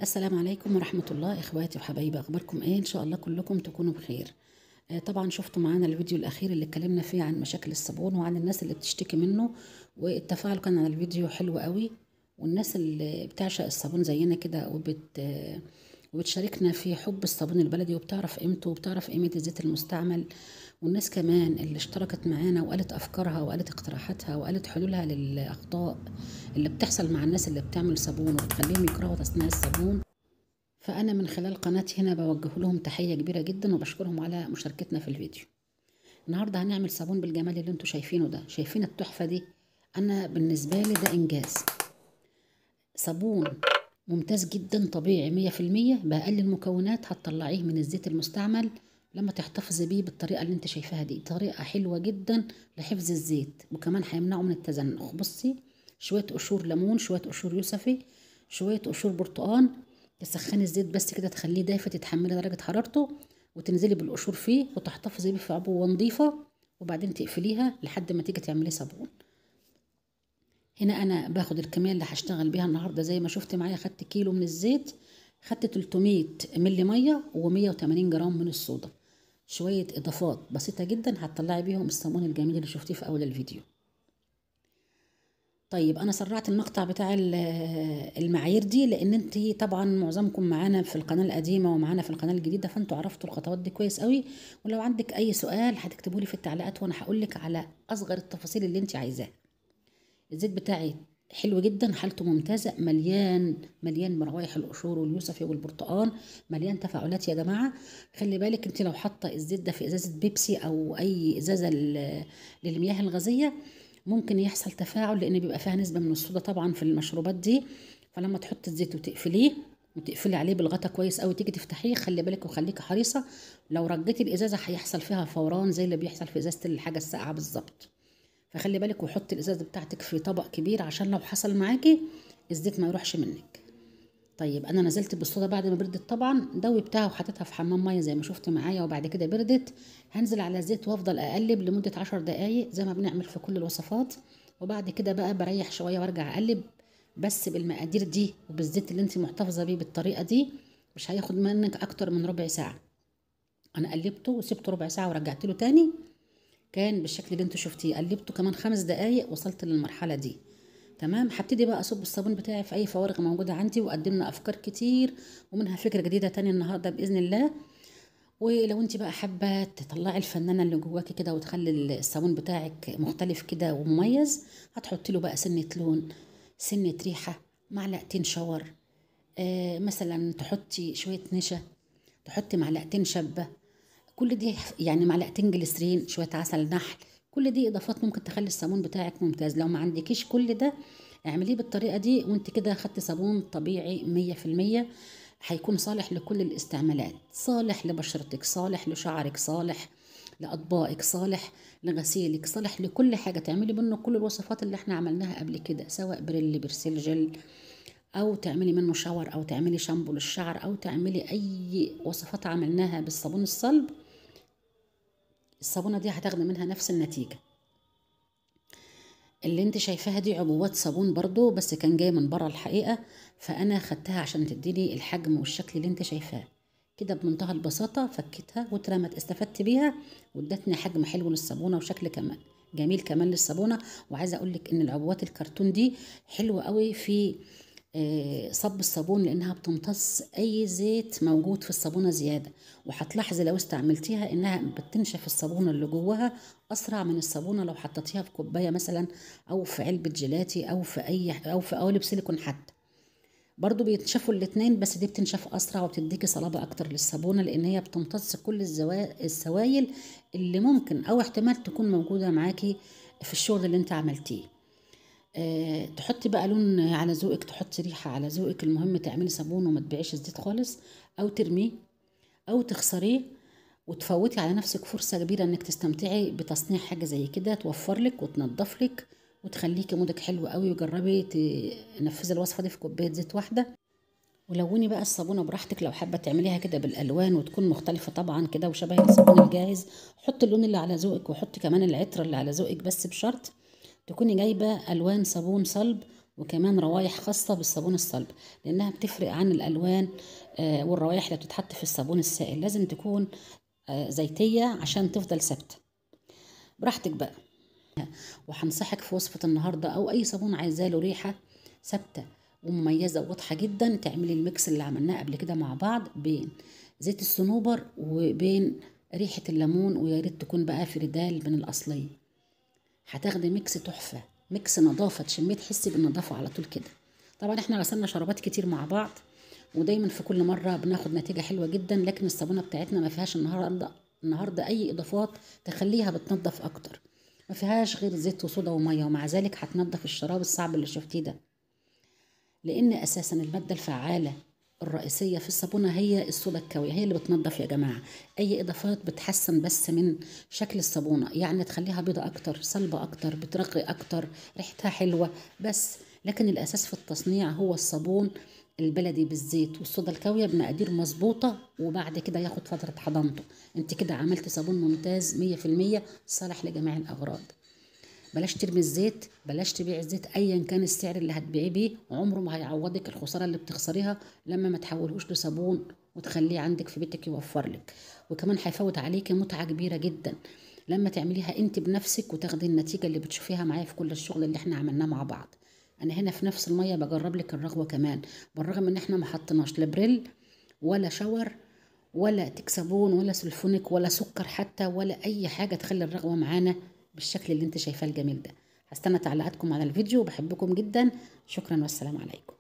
السلام عليكم ورحمة الله. إخواتي وحبايبي، أخباركم إيه؟ إن شاء الله كلكم تكونوا بخير. طبعا شفتوا معانا الفيديو الأخير اللي اتكلمنا فيه عن مشاكل الصابون وعن الناس اللي بتشتكي منه، والتفاعل كان على الفيديو حلو قوي، والناس اللي بتعشق الصابون زينا كده وبتشاركنا في حب الصابون البلدي وبتعرف قيمته وبتعرف قيمة الزيت المستعمل، والناس كمان اللي اشتركت معانا وقالت أفكارها وقالت اقتراحاتها وقالت حلولها للأخطاء اللي بتحصل مع الناس اللي بتعمل صابون وبتخليهم يكرهوا تصنيع الصابون. فأنا من خلال قناتي هنا بوجه لهم تحية كبيرة جدا وبشكرهم على مشاركتنا في الفيديو. النهاردة هنعمل صابون بالجمال اللي انتوا شايفينه ده، شايفين التحفة دي؟ أنا بالنسبة لي ده إنجاز. صابون ممتاز جدا، طبيعي 100%، بأقل المكونات، هتطلعيه من الزيت المستعمل لما تحتفظي بيه بالطريقة اللي انت شايفاها دي. طريقة حلوة جدا لحفظ الزيت، وكمان هيمنعه من التزنخ. بصي، شوية قشور ليمون، شوية قشور يوسفي، شوية قشور برتقان، تسخني الزيت بس كده تخليه دافي، تتحملي درجة حرارته، وتنزلي بالقشور فيه وتحتفظي بيه في عبوة نظيفة، وبعدين تقفليها لحد ما تيجي تعملي صابون. هنا انا باخد الكمية اللي هشتغل بيها النهارده، زي ما شفت معايا خدت كيلو من الزيت، خدت 300 ملي مية و180 جرام من الصودا، شوية اضافات بسيطة جدا هتطلعي بيهم الصابون الجميل اللي شفتيه في اول الفيديو. طيب انا سرعت المقطع بتاع المعايير دي لان انت طبعا معظمكم معانا في القناة القديمة ومعانا في القناة الجديدة، فانتوا عرفتوا الخطوات دي كويس قوي. ولو عندك اي سؤال هتكتبوا لي في التعليقات وانا هقول لك على اصغر التفاصيل اللي انت عايزاها. الزيت بتاعي حلو جدا، حالته ممتازة، مليان مليان بروايح القشور واليوسفي والبرتقان، مليان تفاعلات يا جماعة. خلي بالك انت لو حاطه الزيت ده في ازازة بيبسي او اي ازازة للمياه الغازية ممكن يحصل تفاعل، لان بيبقى فيها نسبه من الصودا طبعا في المشروبات دي. فلما تحطي الزيت وتقفليه وتقفلي عليه بالغطا كويس قوي، تيجي تفتحيه خلي بالك وخليكي حريصة، لو رجيتي الازازه هيحصل فيها فوران زي اللي بيحصل في ازازة الحاجة الساقعه بالظبط. فخلي بالك وحطي الازازه بتاعتك في طبق كبير عشان لو حصل معاكي الزيت ما يروحش منك. طيب انا نزلت بالصودا بعد ما بردت طبعا، دوبتها وحطيتها في حمام مية زي ما شفت معايا، وبعد كده بردت هنزل على الزيت وافضل اقلب لمدة 10 دقايق زي ما بنعمل في كل الوصفات. وبعد كده بقى بريح شوية وارجع اقلب، بس بالمقادير دي وبالزيت اللي انت محتفظة بيه بالطريقة دي مش هياخد منك اكتر من ربع ساعة. انا قلبته وسبته ربع ساعة ورجعت له تاني، كان بالشكل اللي انتوا شفتيه. قلبته كمان 5 دقايق وصلت للمرحلة دي تمام. هبتدي بقى اصب الصابون بتاعي في اي فوارغ موجودة عندي، وقدمنا افكار كتير ومنها فكرة جديدة تانية النهارده باذن الله. ولو انت بقى حابة تطلعي الفنانة اللي جواكي كده وتخلي الصابون بتاعك مختلف كده ومميز، هتحطي له بقى سنة لون، سنة ريحه، معلقتين شاور، مثلا تحطي شوية نشا، تحطي معلقتين شبه، كل دي يعني معلقتين جليسرين، شوية عسل نحل، كل دي اضافات ممكن تخلي الصابون بتاعك ممتاز. لو ما عندكيش كل ده اعمليه بالطريقة دي وانت كده خدتي صابون طبيعي 100%، هيكون صالح لكل الاستعمالات، صالح لبشرتك، صالح لشعرك، صالح لاطباقك، صالح لغسيلك، صالح لكل حاجة. تعملي منه كل الوصفات اللي احنا عملناها قبل كده، سواء بريل، برسيل جل، او تعملي منه shower، او تعملي شامبو للشعر، او تعملي اي وصفات عملناها بالصابون الصلب. الصابونه دي هتاخدي منها نفس النتيجة. اللي انت شايفاها دي عبوات صابون برضو، بس كان جاي من بره الحقيقة، فانا خدتها عشان تديني الحجم والشكل اللي انت شايفاه كده. بمنتهى البساطة فكتها واترمت، استفدت بيها وادتني حجم حلو للصابونه وشكل كمان جميل كمان للصابونه. وعايزه اقول لك ان العبوات الكرتون دي حلوة قوي في صب الصابون، لانها بتمتص اي زيت موجود في الصابونه زيادة. وهتلاحظي لو استعملتيها انها بتنشف الصابونه اللي جواها اسرع من الصابونه لو حطيتيها في كوباية مثلا، او في علبة جيلاتي، او في اي او في قوالب سيليكون حتى، برضو بيتنشفوا الاتنين، بس دي بتنشف اسرع وبتديكي صلابة اكتر للصابونه، لان هي بتمتص كل السوائل اللي ممكن او احتمال تكون موجودة معاكي في الشغل اللي انت عملتيه. تحطي بقى لون على ذوقك، تحطي ريحه على ذوقك، المهم تعملي صابون وما تبيعيش الزيت خالص، او ترميه او تخسريه، وتفوتي على نفسك فرصة كبيرة انك تستمتعي بتصنيع حاجة زي كده، توفر لك وتنضف لك وتخليكي مودك حلو قوي. وجربي تنفذي الوصفة دي في كوباية زيت واحدة. ولوني بقى الصابونه براحتك، لو حابة تعمليها كده بالالوان وتكون مختلفة طبعا كده وشبه الصابون الجاهز، حطي اللون اللي على ذوقك وحطي كمان العطر اللي على ذوقك، بس بشرط تكوني جايبه الوان صابون صلب وكمان روايح خاصة بالصابون الصلب، لانها بتفرق عن الالوان والروايح اللي بتتحط في الصابون السائل. لازم تكون زيتية عشان تفضل ثابتة. براحتك بقى. وهنصحك في وصفة النهاردة او اي صابون عايزاه له ريحة ثابتة ومميزة وواضحة جدا، تعملي ال mix اللي عملناه قبل كده مع بعض بين زيت الصنوبر وبين ريحة الليمون، ويا ريت تكون بقى فردال من الأصلية. هتاخدي mix تحفة، mix نظافة، تشميه تحسي بالنظافة على طول كده. طبعا احنا غسلنا شرابات كتير مع بعض، ودايما في كل مرة بناخد نتيجة حلوة جدا، لكن الصابونة بتاعتنا ما فيهاش النهاردة أي إضافات تخليها بتنظف أكتر، ما فيهاش غير زيت وصودا ومية، ومع ذلك هتنظف الشراب الصعب اللي شفتيه ده، لأن أساسا المادة الفعالة الرئيسية في الصابونة هي الصودا الكاوية، هي اللي بتنظف يا جماعة. أي إضافات بتحسن بس من شكل الصابونة، يعني تخليها بيضة أكتر، صلبة أكتر، بترغي أكتر، ريحتها حلوة بس، لكن الأساس في التصنيع هو الصابون البلدي بالزيت والصودا الكاوية بمقادير مظبوطة، وبعد كده ياخد فترة حضانته. انت كده عملت صابون ممتاز 100% صالح لجميع الأغراض. بلاش ترمي الزيت، بلاش تبيع الزيت ايا كان السعر اللي هتبيعيه بيه، عمره ما هيعوضك الخسارة اللي بتخسريها لما ما تحولهوش لصابون وتخليه عندك في بيتك يوفر لك. وكمان هيفوت عليكي متعه كبيرة جدا لما تعمليها انت بنفسك وتاخدي النتيجة اللي بتشوفيها معايا في كل الشغل اللي احنا عملناه مع بعض. انا هنا في نفس المية بجرب لك الرغوه كمان، بالرغم ان احنا ما حطيناش لا بريل ولا شاور ولا تكسبون ولا سلفونيك ولا سكر حتى، ولا اي حاجة تخلي الرغوه معانا بالشكل اللي انت شايفاه الجميل ده. هستنى تعليقاتكم على الفيديو، بحبكم جدا. شكرا والسلام عليكم.